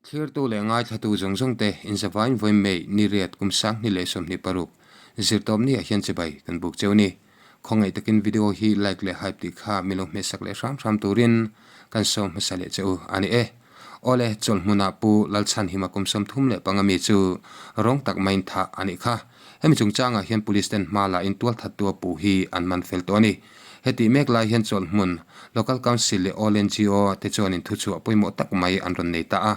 Thlirtu leh ngaithlatu zawng zawng te inzavain vawiin May ni riat kum 2026 zirtawpni ah hian chibai kan buk cheu ni. Khawngaih takin video hi like leh hype tih kha min lo hmehsak leh hram hram turin kan sawm hmasa leh che u a ni e. Awle, chawlhmunah Pu Lalchhanhima kum 35 mi chu rawng tak maiin thah a nih kha. Hemi chungchangah hian Police ten hma la in tualthattu a puh hi an man fel tawh a ni. Hetih mek lai hian chawlhmun, Local Council leh All ngo te chuan in thuchhuah pawimawh tak mai an rawn nei ta a,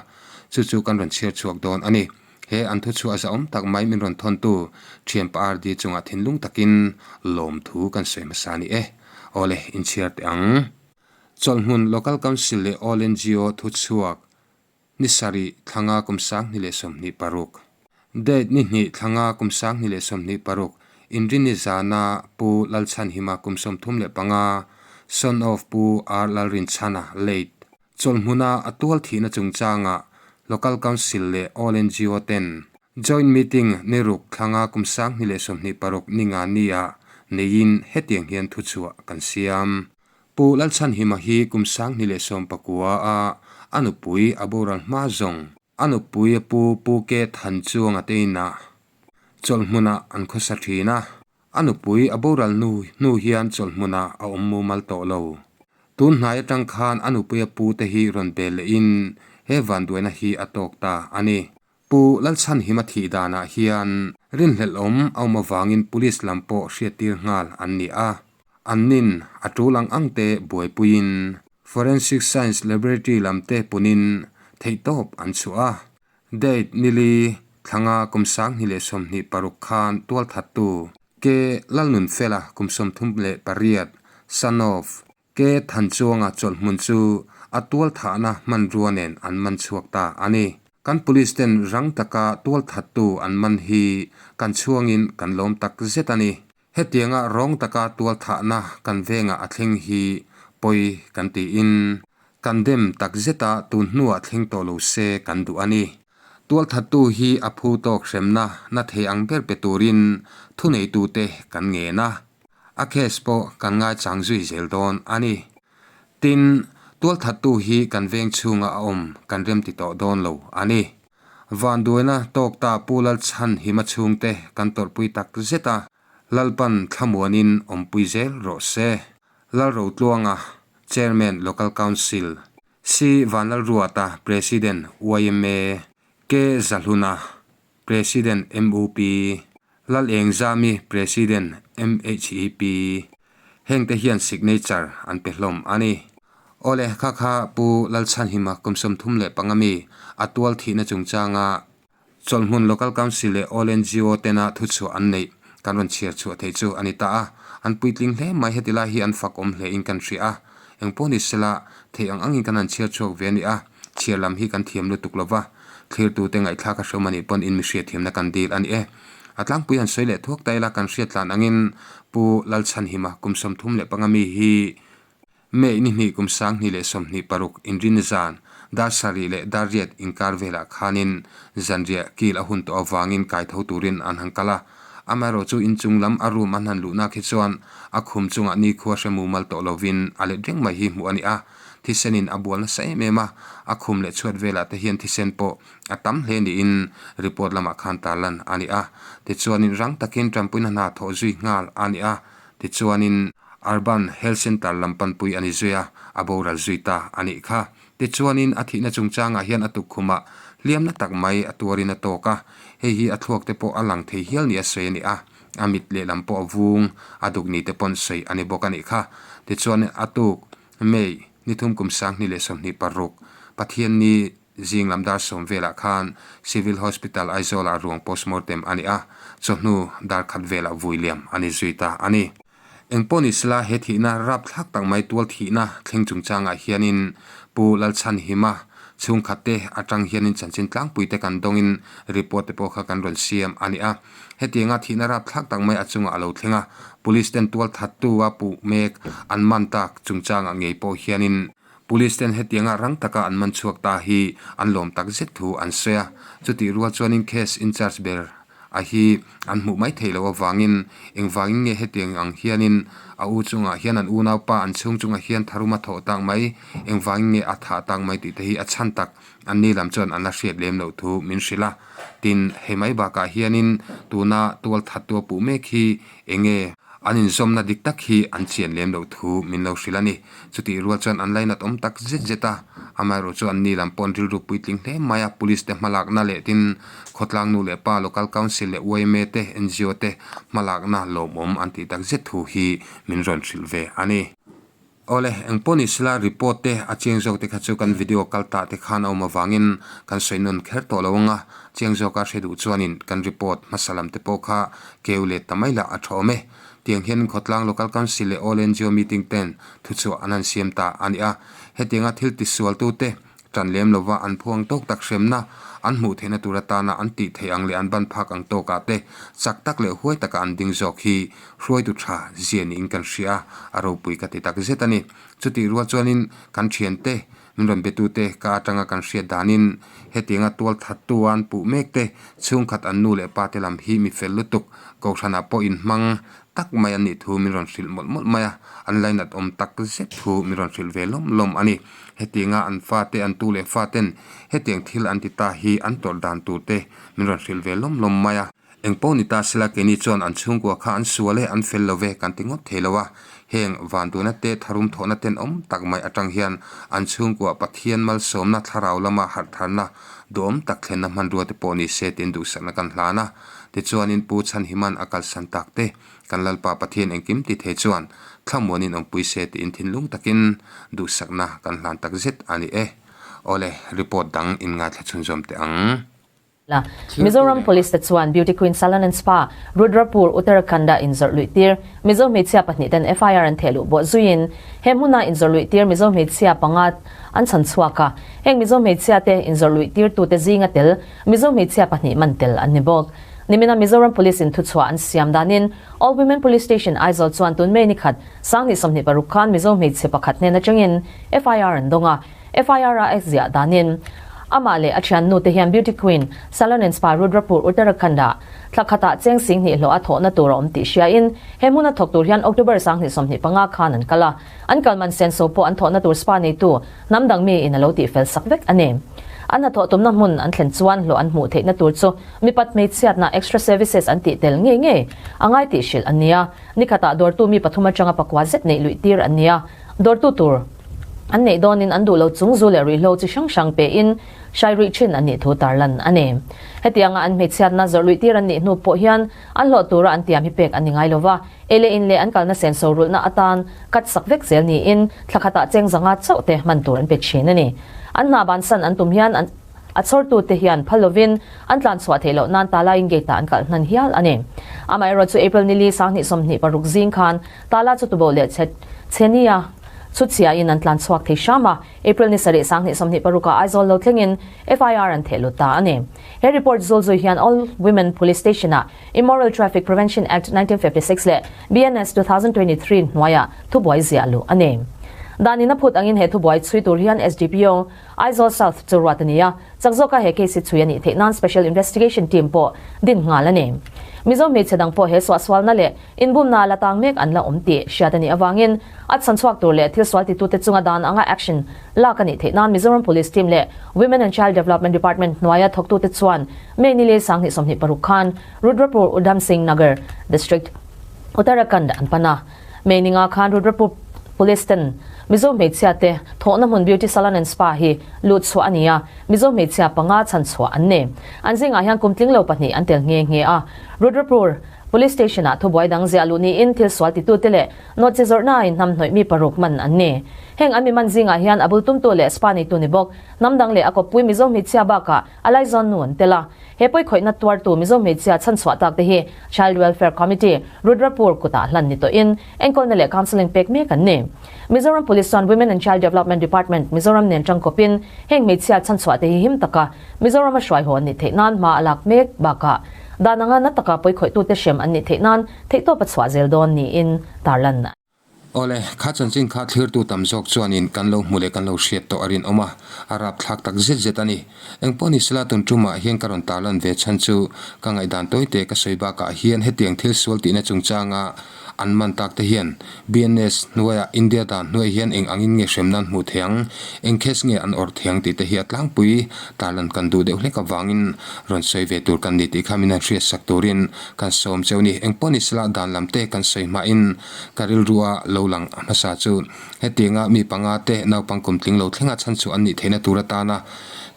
chu chu kan rawn chhiar chhuak dawn a ni. He an thuchhuah zahawm tak mai min rawn thawntu Thianpa RD chungah thinlung takin lawmthu kan sawi hmasa a ni e. Awle, inchhiar teh ang. Chawlhmun, Local Council leh All ngo thuchhuak Ni sarih thlanga kum 2026. Date ni hnih thlanga kum 2026 Inrini zana Pu Lalchhanhima kum 35, son of Pu R Lalrinchhana, late, chawlhmuna a tual thihna chungchanga Local Council leh All ngo ten Joint Meeting ni ruk thlanga kum 2026 ni nga nia neiin hetiang hian thuchhuah kan siam. Pu Lalchhanhima hi kum 2019 a a nupui a boral hma zawng. A nupui a pu Pu Ke Than Chuanga te inah chawlhmunah an khawsa thin a. A nupui a boral hnu hnu hian chawlhmunah a awm mumal tawh lo. Tun hnai atang khan a nupui a pu te hi rawn bel lehin he vanduaina hi a tawk ta a ni. Pu Lalchhanhima thih danah hian rinhlelh awm a awm avangin Police lam pawh hriattir nghal an ni a. An nin a tul ang ang te buaipuiin Forensic Science Laboratory lam te punin theihtawp an chhuah a. Date nili thlanga kum 2026 khan tualthattu K Lalnunfela kum 38, son of Ke Thanchuanga chawlhhmun chu a tualthahna hmanrua nen an man chhuak ta a ni. Kan police ten rang taka tualthattu an man hi kan chhuangin kan lawm tak zet a ni. Hetianga rawng taka tualthahna kan vengah a thleng hi pawi kan tiin kan dem tak zeta tun hnuah thleng tawh lo se kan duh a ni. Tualthattu hi a phu tawk hremna na thei ang ber pe turin thuneitute kan ngen a. A case pawh kan ngaichang zui zel dawn a ni. Tin, tualthattu hi kan veng chhunga a awm kan remti tawh dawn lo a ni. Vanduaina tawk ta Pu Lalchhan Hima chhungte kan tawrhpui tak zet a, Lalpan thlamuanin awmpui zel rawh se. Lalrotluanga, Chairman Local Council, C Vanlalruata, President yma, K Zahluna, President MUP, Lalengzami President MHEP, hengte hian signature an pe hlawm a ni. Awle, kha kha Pu Lalchhanhima kum 35 mi a tual thihna chungchanga Chawlhmun Local Council leh All ngo tena thuchhuah an neih kan rawn chhiar chhuah theih chu a ni ta a. An puitling hle mai, heti lai hi an fak awm hle in kan hria a. Engpawh ni sela, theih ang angin kan han chhiar chhuak ve a ni a, chhiar lam hi kan thiam lutuk lova. Thlirtute ngaihthlak a hrehawm a nih pawn in mi hriatthiamna kan dil a ni e. A tlangpui han sawi leh thuak ta ila kan hriat tlan angin Pu Lalchhanhima kum 35 mi hi May ni hnih kum 2026 inrin zan dar sarih leh dar riat inkar velah khanin zanriah kil a hun tawh avangin kaitho turin an han kal a. Amaherawhchu inchung lam a room an han luhna khi chuan a khum chungah nikhua hre mumal tawh lovin a let reng mai hi hmuh a ni a. Thisenin a bual nasa em em a, a khum leh chhuat velah te hian thisen pawh a tam hle niin report lamah khan tarlan a ni a. Tichuanin rang takin tanpuina hna thawh zui nghal a ni a, tichuanin Urban Health Centre lam panpui a ni zui a, a boral zui ta a nih kha. Tichuanin a thihna chungchangah hian a tukkhumah hliamna tak mai a tuarin a tawk a, hei hi a thluak te pawh a lang thei hial nia sawi a ni a, a mit lehlam pawh a vung, a duk ni te pawn sawi a ni bawk a nih kha. Tichuanin a tuk May, ni thum kum 2026, Pathianni zing lam dar sawm velah khan Civil Hospital Aizawl-ah ruang postmortem a ni a, chawhnu dar khat velah vui liam a ni zui ta a ni. Engpawh ni sela he thihna rapthlak tak mai tual thihna thleng chungchangah hianin Pu Lalchhanhima chhungkhat te atang hianin chanchin tlangpui te kan dawngin report te pawh kha kan rawn siam a ni a. Hetianga thihna rapthlak tak mai a chungah a lo thleng a, Police ten tual thattu a puh mek an man tak chungchangah ngei pawh hianin Police ten hetianga rang taka an man chhuak ta hi an lawm tak zet thu an sawi a. Chutih rual chuanin case in charge ber a hi an hmuh mai theih loh avangin engvangin nge hetiang ang hianin a u chungah hian an unaupa an chhung chungah hian tharum a thawh tak mai, engvangin nge a thah tak mai tih te hi a chhan tak an ni lam chuan an la hriat lem loh thu min hrilh a. Tin, hei mai bakah hianin tuna tual that tu a puh mek hi enge an inzawmna dik tak hi an chian lem loh thu min lo hrilh a ni. Chutih rual chuan an lainat awm tak zet zet a, amaherawh chu an ni lam pawh an rilru puitling hle mai a, Police te hmalakna leh tin khawtlang nu leh pa, Local Council leh yma te, ngo te hmalakna lawmawm an tih tak zet thu hi min rawn hrilh ve a ni. Awle, engpawh ni sela report te a chiang zawk te kha chu kan video kal tah te khan a awm avangin kan sawi nawn kher tawh lo ang a, chiang zawka hre duh chuanin kan report hmasa lam te pawh kha keu let ta mai lah a tha awm e. Tiang hian khawtlang Local Council leh All ngo meeting ten thuchhuah an han siam ta a ni a, hetianga thil tisualtute tan lem lova an phuang tawk tak hremna an hmuh theihna tur atana an tih theih ang leh an ban phak ang tawkah te chak tak leh huai taka an ding zawk hi hruaitu tha zia niin kan hria a, a ropui ka ti tak zet a ni. Chutih rual chuanin kan thiante min rawn betute ka atanga kan hriat danin hetianga tual thattu a an puh mek te chhungkhat an nu leh pa te lam hi mi fel lutuk kohhranah pawh inhmang tak mai an nih thu min rawn hrilh mawlh mawlh mai a, an lainat awm tak zet thu min rawn hrilh ve lawm lawm a ni. Hetianga an fate an tu leh faten hetiang thil an ti ta hi an tawrh dan tur te min rawn hrilh ve lawm lawm mai a. Eng pawh ni ta sela keini chuan an chhungkua kha an sual e, an fel lo ve kan ti ngawt thei lo a. Heng vanduhna te tharum thawhna tenawm tak mai atang hian an chhungkua Pathian malsawmna thlarau lama harhtharna duhawm tak thlenna hmanrua te pawh ni se tiin duhsakna kan hlan a. Tichuanin Pu Chhanhiman a kalsan tak te, kan Lalpa Pathian engkim ti thei chuan thlamuanin awmpui se tiin thinlung takin duhsakna kan hlan tak zet a ni e. Awle, report dang in ngaithla chhunzawm teh ang. La. Mizoram Police te chuan Beauty Queen Salon and Spa, Rudrapur, Uttarakhand-a inzawrh luih tir Mizo hmeichhia pahnihten FIR an theh luh bawh zuiin he hmuna inzawrh luih tir Mizo hmeichhia panga an chhan chhuak a. Heng Mizo hmeichhia te inzawrh luih tirtute zinga tel Mizo hmeichhia pahnih man tel an ni bawk. Nimina Mizoram Police in thuchhuah an siam danin All Women Police Station Aizawl chuan tun May ni khat 2026 khan Mizo hmeichhe pakhat hnen atangin FIR an dawng a. FIR a ziah danin amah leh a thiannu te hian Beauty Queen Salon and Spa Rudrapur Uttarakhand ah thla khatah cheng 10,000 hlawh a thawhna tur a awm tih hriain he hmuna thawk tur hian October 2025 khan an kal a. An kal man senso pawh an thawhna tur spa neitu hnam dang mi in a lo tihfel sak vek a ni. An hnathawh tumna hmun an thlen chuan hlawh an hmuh theihna tur chu mipat hmeichhiatna extra services an tih tel ngei ngei a ngai tih hrilh an ni a. Ni khatah dawrtu mi pathum atanga pakua zet neih luih tir an ni a. Dawrtu tur an neih dawnin an duh lo chung zu leh ruihhlo chi hrang hrang pein hrai ruih thin an nih thu tarlan a ni. Hetianga an hmeichhiatna zawrh luih tir an nih hnu pawh hian an hlawh tura an tiam hi pek an ni ngai lo va. Ei leh in leh an kalna senso rulhna atan cut sak vek zel niin thla khatah cheng zanga chauh te hman tur an pe thin a ni. An hna bansan an tum hian an a chhawrtute hian phal lovin an tlan chhuah theih loh nan Tala-in gate-ah an kalh hnan hial a ni. Amaherawhchu April nili 2026 zing khan Tala chu tuboh leh chhe chhenia chhutchhiain an tlan chhuak thei hram a, April ni sarih 2026 ah Aizawl lo thlengin FIR an theh lut ta a ni. He report zul zui hian All Women Police Station-ah Immoral Traffic Prevention Act 1956 leh BNS 2023 hnuaiah thubuai ziah luh a ni. Dan in a phut angin he thubuai chhui tur hian SDPO, Aizawl South chu ruat a ni a, chak zawka he case hi chhui a nih theih nan Special Investigation Team pawh din nghal a ni. Mizo hmeichhe dang pawh he suahsualna leh inbumna la tang mek an la awm tih hriat a nih avangin a chhan chhuak tur leh thil sual titute chunga dan anga action lak a nih theih nan Mizoram Police Team leh Women and Child Development Department hnuaia thawktute chuan May ni leh 2026 khan Rudrapur Udham Singh Nagar District, Uttarakhand an pan a. May ni nga khan Rudrapur Police ten Mizo hmeichhia te thawhna hmun Beauty Salon and Spa hi lut chhuah a ni a, Mizo hmeichhia panga chhan chhuah an ni. An zingah hian kum tling lo pahnih an tel nghe nghe a. Rudrapur Police Station ah thubuai dang ziah luh niin thil sual titute leh nawhchi zawrhnain hnamhnawih mi paruk man an ni. Heng an mi man zingah hian a bul tumtu leh spa neitu ni bawk hnam dang leh a kawppui Mizo hmeichhia bakah a laizawn nu an tel a. He pawikhawihna tuartu Mizo hmeichhia chhanchhuah tak te hi Child Welfare Committee, Rudrapur kutah hlan ni tawhin enkawlna leh counselling pek mek an ni. Mizoram Police chuan Women and Child Development Department, Mizoram nen tangkawpin heng hmeichhia chhanchhuah te hi him taka Mizoram a hruai haw an nih theih nan hma a lak mek bakah dan anga na taka pawikhawihtute hrem an nih theih nan theihtawp a chhuah zel dawn niin tarlan. Awle, kha chanchin kha thlirtu tam zawk chuanin kan lo hmu leh kan lo hriat tawh a rinawm a, a rapthlak tak zet zet a ni. Engpawh ni sela tun tumah hian ka rawn tarlan ve chhan chu ka ngaihdan tawite ka sawi bakah hian hetiang thil sual tihna chungchanga an man tak te hian BNS hnuaiah India dan hnuai hian eng angin nge hrem nan hmuh thei ang, eng case nge an awrh thei ang tih te hi a tlangpui tarlan kan duh deuh hlek avangin rawn sawi ve tur kan ni tih kha min han hriatsak turin kan sawm cheu ni. Engpawh ni sela dan lam te kan sawi hmain Ka rilrua lo lang hmasa chu hetianga mi panga te naupang kum tling lo thlenga chhan chu an nih theihna tur atana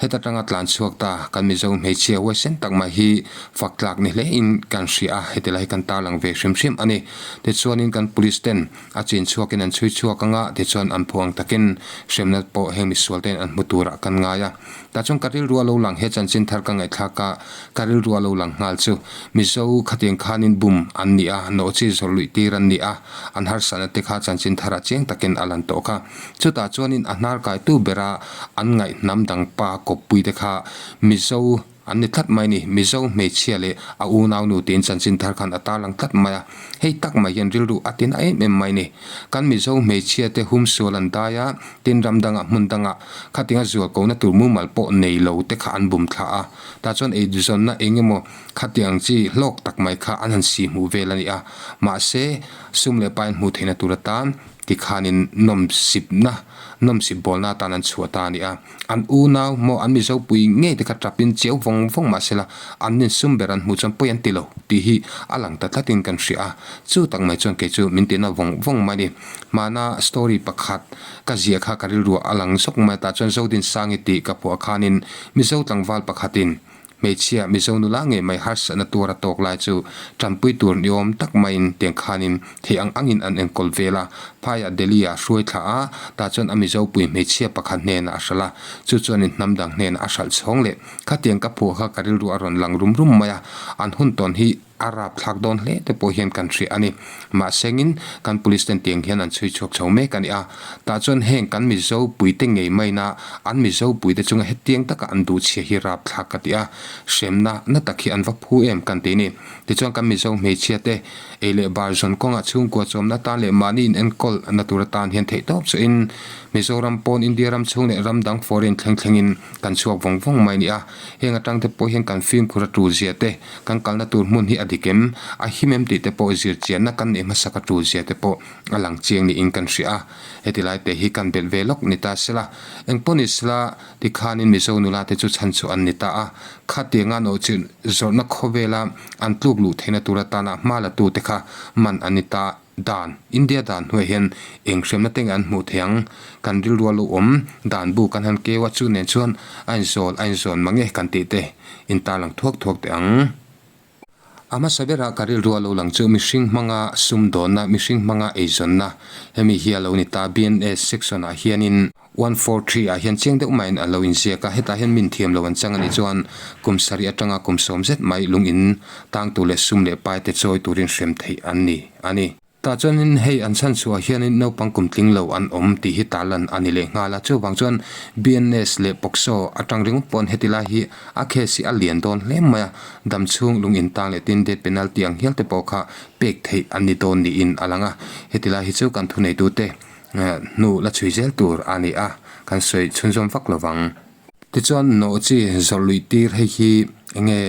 heta tanga tlan chhuak ta kan Mizo hmeichhia huaisen tak mai hi fak tlak ni hle in kan hria a, heti lai hi kan tarlang ve hrim hrim a ni. Tichuanin kan police ten a chin chhuakin an chhui chhuak anga tichuan an phu ang takin hremna pawh heng misual ten an hmu turah kan ngai a. Tah chuan ka rilrua lo lang he chanchin thar ka ngaihthlak a, ka rilrua lo lang nghal chu Mizo khatiang khanin bum an ni a, nawhchi zawrh luih tir an ni a, an harsatna te kha chanchin tharah chiang takin a lan tawh kha. Chutah chuanin a hnar kaitu bera an ngaih hnam dang pa kawppui te kha Mizo an ni tlat mai ni, Mizo hmeichhia leh a unau nu tiin chanchin thar khan a tarlang tlat mai a, hei tak mai hian rilru a tina em em mai ni. Kan Mizo hmeichhia te humsual an dai a, tin ram dangah hmun dangah khatinga zual kohna tur mumal pawh nei lo te kha an bum thla a, tah chuan eizawnna eng emaw khatiang chi hlawk tak mai kha an han si hmuh vel a ni a, mahse sum leh pain hmuh theihna tur atan tikhanin nawmsipna nawmsip bawlna atan an chhuah ta a ni a. An unau maw an Mizopui ngei te kha tapin chiau vawng vawng mah sela an nin sum ber an hmuh chuan pawi an ti lo tih hi a lang ta tlatin kan hria a, chu tak mai chuan kei chu min tina vawng vawng mai a ni. Hmana story pakhat ka ziah kha ka rilruah a lang zawk mai a, tah chuan Zodinsangi tih ka phuah khanin Mizo tlangval pakhatin Hmeichhia Mizo nula ngei mai harsatna tuar a tawk lai chu tanpui tur ni awm tak maiin tiang khanin theih ang angin an enkawl vel a. Phaiah Delhi ah hruai thla a, tah chuan a Mizo pui hmeichhia pakhat hnenah a hralh a, chu chuanin hnam dang hnenah a hralh chhawng leh khatiang ka phuah kha ka rilru a rawn lang rum rum mai a, an hun tawn hi A rapthlak dawn hle te pawh hian kan hria a ni. Mahsengin kan police ten tiang hian an chhui chhuak chho mek a ni a. Tah chuan heng kan Mizo puite ngei maina an Mizo puite chunga hetiang taka an duh chhia hi rapthlak ka ti a. Hremna na tak hi an va phu em kan ti ni. Tichuan kan Mizo hmeichhia te ei leh bar zawn kawngah chhungkua chawmna atan leh mahni in enkawl na tur atan hian theihtawp chuhin Mizoram pawn India ram chhung leh ram dang foreign thleng thlengin kan chhuak vawng vawng mai a ni a. Heng atang te pawh hian kan fimkhur a tul zia te, kan kalna tur hmun hi a dik em, a him em tih te pawh zir chianna kan neih hmasak a tul zia te pawh a lang chiang niin kan hria a. Heti lai te hi kan belh ve lawk ni ta sela, engpawh ni sela tikhanin Mizo nula te chu chhan chhuah an ni ta a, khatianga nawhchilh zawrhna khawvela an tluk luh theihna tur atana hma la tu te kha man an ni ta. Dan, India dan hnuaiah hian eng hremna te nge an hmuh theih ang? Kan rilru a lo awm, dan bu kan han keu a, chu nen chuan a inzawl a inzawn mang e kan tih te intarlang thuak thuak teh ang. A hmasa berah ka rilru a lo lang chu mihring hmanga sumdawnna, mihring hmanga eizawnna hemi hi a lo ni ta. BNS section ah hianin 143 ah hian chiang deuh maiin a lo inziak a, hetah hian min thiam lo an chang a nih chuan kum sarih atanga kum sawm zet mai lung in tang tur leh sum leh pai te chawi turin hrem theih an ni a ni. Tah chuanin hei an chhan chhuah hianin naupang kum tling lo an awm tih hi tarlan a ni leh nghal a, chuvang chuan BNS leh POCSO atang ringawt pawn heti lai hi a case hi a lian dawn hle mai a, dam chhung lung in tang leh tin death penalty ang hial te pawh kha pek theih an ni dawn niin a lang a, heti lai hi chu kan thuneitute Hnu la chhui zel tur a ni a, kan sawi chhunzawm vak lo vang. Tichuan nawh chi zawrh luih tir hei hi enge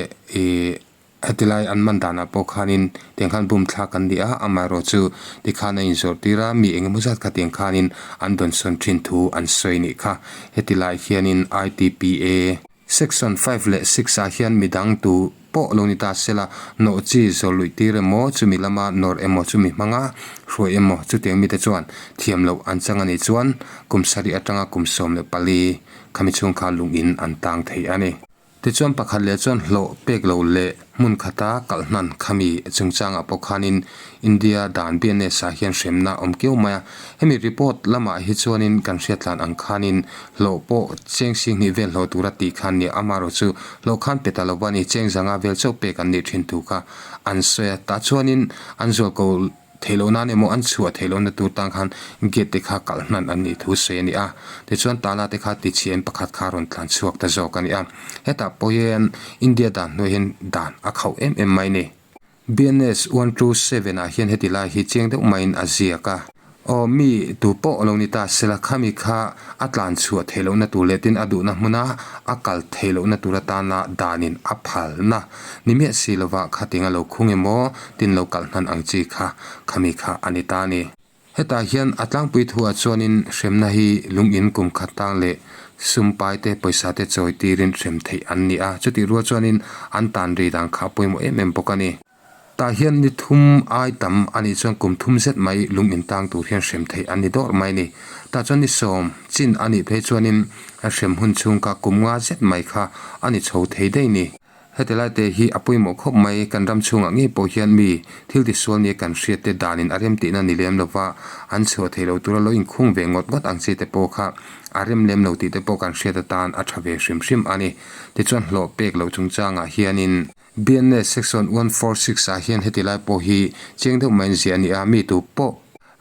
ih hetilai an man danah pawh khanin tiang khan bum thlak an ni a, amaherawh chu tikhan a inzawrh tir a, mi engemaw zat kha tiang khanin an dawnsawn thin thu an sawi nih kha. Hetilai hianin ITPA. Section 5 leh 6 ah hian midang tu pawh lo ni ta sela, nawh chi zawr luih tir emaw, chumi lama nawr emaw, chumi hmanga hruai emaw chutiang mite chuan thiam loh an chang a nih chuan kum sarih atanga kum 14 khami chhung kha lung in an tang thei a ni. Tichuan pakhat leh chuan hlawh pek loh leh hmun khata kalh hnan khami chungchangah pawh khanin India dan BNS ah hian hremna a awm kiau mai a, hemi report lamah hi chuanin kan hriatlan ang khanin hlawh pawh cheng singhnih vel hlawh tura tih khan nia amaherawh chu hlawh khan pe ta lova ni cheng zanga vel chauh pek an nih thin thu kha an sawi a, tah chuanin an zualko theih loh nan emaw an chhuah theih lohna tur tan khan gate te kha kalh hnan an nih thu sawi a ni a, tichuan tala te kha tichhiain pakhat kha rawn tlan chhuak ta zawk a ni a, hetah pawh hian India dan hnuai hian dan a khauh em em mai ni. BNS 127 ah hian heti lai hi chiang deuh maiin a ziak a. Aw mi tu pawh lo ni ta sela khami kha a tlan chhuah theih lohna tur leh tin a duhna hmuna a kal theih lohna tur atana danin a phalna ni miah si lova khatinga lo khung emaw tin lo kalh hnan ang chi kha khami kha a ni ta a ni. Hetah hian a tlangpui thuah chuanin hremna hi lungin kum khat tang leh sum pai te pawisa te chawi tirin hrem theih an ni a, chutih rual chuanin an tan ri dan kha a pawimawh em em bawk a ni. Tah hian ni thum ai tam a nih chuan kum thum zet mai lung in tang tur hian hrem theih an ni dawr mai a ni. Tah chuan ni sawm chin a nih phei chuanin a hrem hun chhung kha kum nga zet mai kha a ni chho thei daih ni. Heti lai te hi a pawimawh khawp mai, kan ram chhungah ngei pawh hian mi thil tisual nia kan hriat te danin a rem tihna ni lem lova an chhuah theih loh tura lo inkhung ve ngawt ngawt ang chi te pawh kha a rem lem lo tih te pawh kan hriat atan a tha ve hrim hrim a ni. Tichuan hlawh pek loh chungchangah hianin BNS section 146 ah hian heti lai pawh hi chiang deuh maiin ziah a ni a, mi tu pawh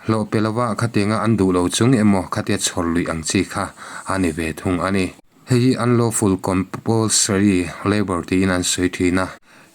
hlawh pe lova khatianga an duh lo chung emaw khatia chhawr luih ang chi kha a ni ve thung a ni. Hei hi unlawful compulsory labour tiin an sawi thin a,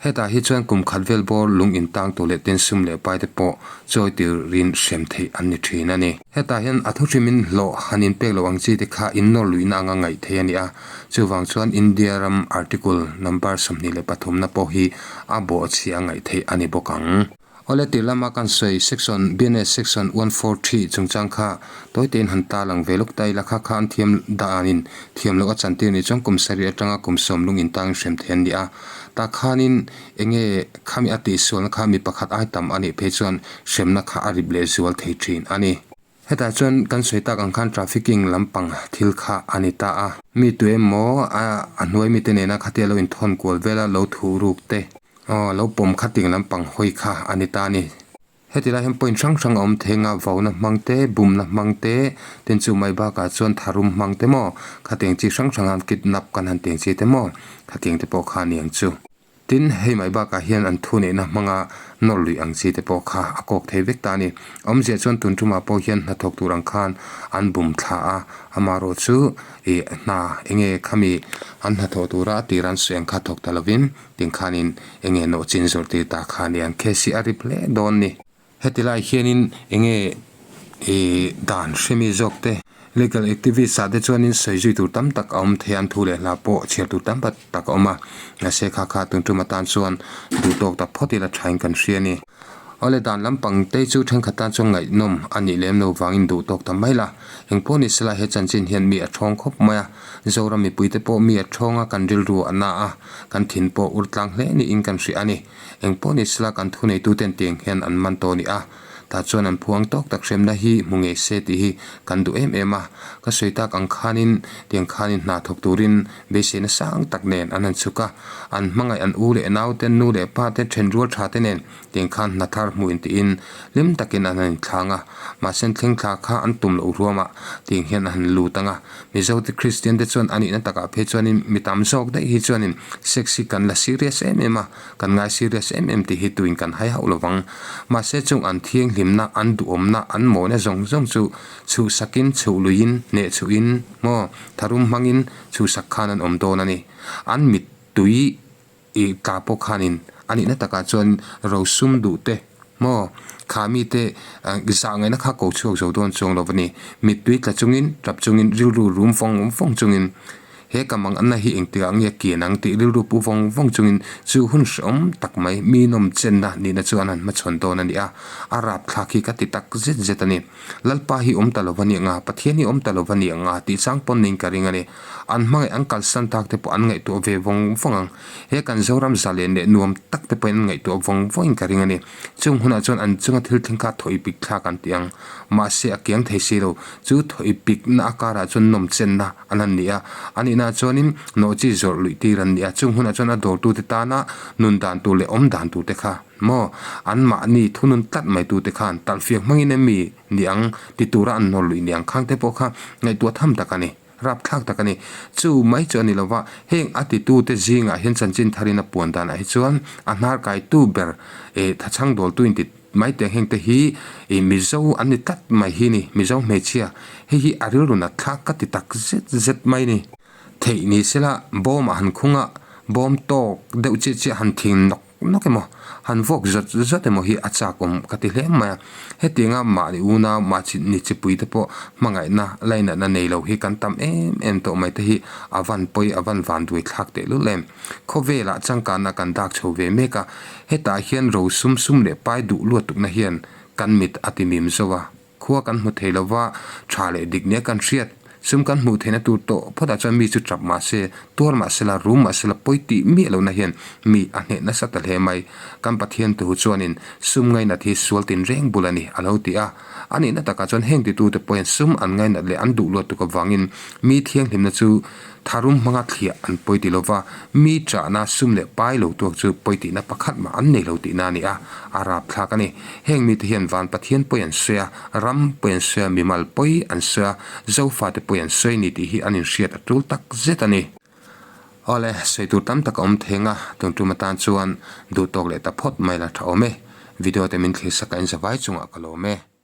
hetah hi chuan kum khat vel bawr lung intang tur leh tin sum leh pai te pawh chawi tirin hrem theih an ni thin a ni. Hetah hian a thuhrimin hlawh han inpek loh ang chi te kha innawr luihna anga ngaih theih a ni a, chuvang chuan India ram article number 23 na pawh hi a bawhchhiah a ngaih theih a ni bawk ang. Awle tir lama kan sawi section BNS section 143 chungchang kha tawitein han ta lang ve lawk ta ila kha kha an thiam danin thiam loh a chantir ni chuan kum sarih atanga kum sawm lung intangin hrem thei an ni a. Tah khanin enge khami a tihsualna kha mi pakhat ai tam a nih phei chuan hremna kha a rip leh zual thei thin a ni. Hetah chuan kan sawi tak ang khan trafficking lampang thil kha a ni ta a. Mi tu emaw a hnuai mite nena khatia lo inthawn kual vela lo thuh ruk te aw lo pawm kha ting lampang hawi kha a ni ta a ni. Heti lai hian point hrang hrang a awm theng a, vauna hmang te, bumna hmang te, tin chu mai bakah chuan tharum hmang te maw, khatiang chi hrang hrang a kidnap kan han tiang chi te maw, khatiang te pawh kha a ni ang chu. Tin, hei mai bakah hian an thu neihna hmanga nawr luih ang chi te pawh kha a kawk thei vek ta a ni. Awmzia chuan tun tumah pawh hian hnathawk tur ang khan an bum thla a, amaherawh chu ih hna enge khami an hnathawh tura a tir an sawi ang kha thawk ta lovin tin khanin enge nawh chin zawrh tir ta kha a ni ang. Case hi a rip hle dawn a ni. Heti lai hianin enge ih dan hremi zawk te legal activist ah te chuanin sawi zui tur tam tak a awm thei a an thu leh hla pawh chhiar tur tam tak a awm a mahse kha kha tun tum atan chuan duh tawk tak phawt ila thain kan hria a ni. Awle dan lampang te chu thenkhat tan chuan ngaihnawm a nih lem lo vangin duh tawk ta mai la engpawh ni sela he chanchin hian mi a thawng khawp mai a Zoram mipui te pawh mi a thawng a kan rilru a na a kan thin pawh ur tlang hle niin kan hria a ni. Engpawh ni sela kan thuneituten tiang hian an man tawh a ni a, tah chuan an phuang tawk tak hremna hi hmu ngei se tih hi kan duh em em a. Ka sawi tak ang khanin tiang khanin hna thawk turin beiseina sang tak nen an han chhuk a, an hmangaih an u leh naute, nu leh pa te, thenrual tha te nen tiang khan hna thar hmuh intiin hlim takin an han inthlang a. Mahse an thleng thla kha an tum loh ruamah tiang hian an han lut ang a. Mizote Kristian te chuan a nihna takah phei chuanin mi tam zawk daih hi chuanin sex hi kan la serious em em a. Kan ngai serious em em tih hi tuin kan hai hauh lovang. Mahse chung an thianghlimna, an duhawmna, an mawina zawng zawng chu chhuhsakin, chhuhluiin, hnehchhuhin, maw, tharum hmangin chhuhsak khan an awm dawn a ni. An mittui ih tla pawh khanin a nihna takah chuan rosum duh te, maw, kha mite zah ngaihna kha ko chhuak zo dawn chuang lo a ni. Mittui tla chungin, tap chungin, rilru rum vawng vawng chungin. He ka mang anna hi engtikah nge kian ang tih rilru pu vawng vawng chungin chu hun hrehawm tak mai mi nawm chenna nihna chu an han hmachhawn dawn a ni a, a rapthlak hi ka ti tak zet zet a ni. Lalpa hi awm ta lo va ni anga, Pathian hi awm ta lo va ni anga tih chang pawn niin ka ring a ni. An hmangaih an kalsan tak te pawh an ngaihtuah ve vawng vawng ang. He kan Zoram zalen leh nuam tak te pawhin an ngaihtuah vawng vawngin ka ring a ni. Chung hunah chuan an chunga thil thleng kha thaw ipik thlak an ti ang. Mahse a kiang thei si lo. Chu thaw ipikna a karah chuan nawm chenna an han ni a. A nihnaah chuanin nawhchi zawrh luih tir an ni a. Chung hunah chuan a dawrtute tana nun dan tur leh awm dan tur te kha maw anmahni thunun tlat mai tute khan talhfiak hmangin em mi ni ang ti tura an nawr luih ni ang khang te pawh kha ngaihtuah tham tak a ni. Rapthlak tak a ni. Chu mai chu a ni lova, heng a titute zingah hian chanchin tharin a puan danah hi chuan a hnar kaitu ber eh thachhang dawltu inti mai teh heng te hi ih Mizo an ni tlat mai hi ni, Mizo hmeichhia. Hei hi a rilru nat thlak ka ti tak zet zet mai ni. Theih ni sela bawm ah han khung a, bawm tawk deuh chiah chiah han thing nawk. nawk emaw, han vawk zawt zawt emaw hi a chak awm ka ti hle mai a. Hetianga mahni unau mahni ni chipui te pawh hmangaihna lainatna nei lo hi kan tam em em tawh mai te hi a van pawi a van van duai thlak teh lul em. Khawvelah changkanna kan dak chho ve mek a, hetah hian ro sum sum leh pai duh luat tukna hian kan mit a ti mim zo a. Khua kan hmu thei lova, tha leh dik nia kan hriat. Sum kan hmuh theihna tur tawh phawtah chuan mi chu tap mah se, tuar mah sela, rum mah sela pawi tih miah lohna hian mi a hneh nasa ta hle mai. Kan Pathian tuhu chuanin sum ngainat hi sual tinreng bul a ni a lo ti a. A nihna takah chuan heng titute pawhin sum an ngainat leh an duh luat tuk avangin mi thianghlimna chu Tharum hmanga thliah an pawi ti lova, mi chahna sum leh pai lo tuak chu pawi tihna pakhat mah an nei lo tihna a ni a, a rapthlak a ni. Heng mite hian van Pathian pawi an sawi a, ram pawi an sawi a, mimal pawi an sawi a, Zofate pawi an sawi ni tih hi an inhriat a tul tak zet a ni. Awle, sawi tur tam tak a awm theng a, tun tum atan chuan duhtawk leh ta phawt mai la tha awm e. Video te min thlir sak a inzavai chungah ka lawm e.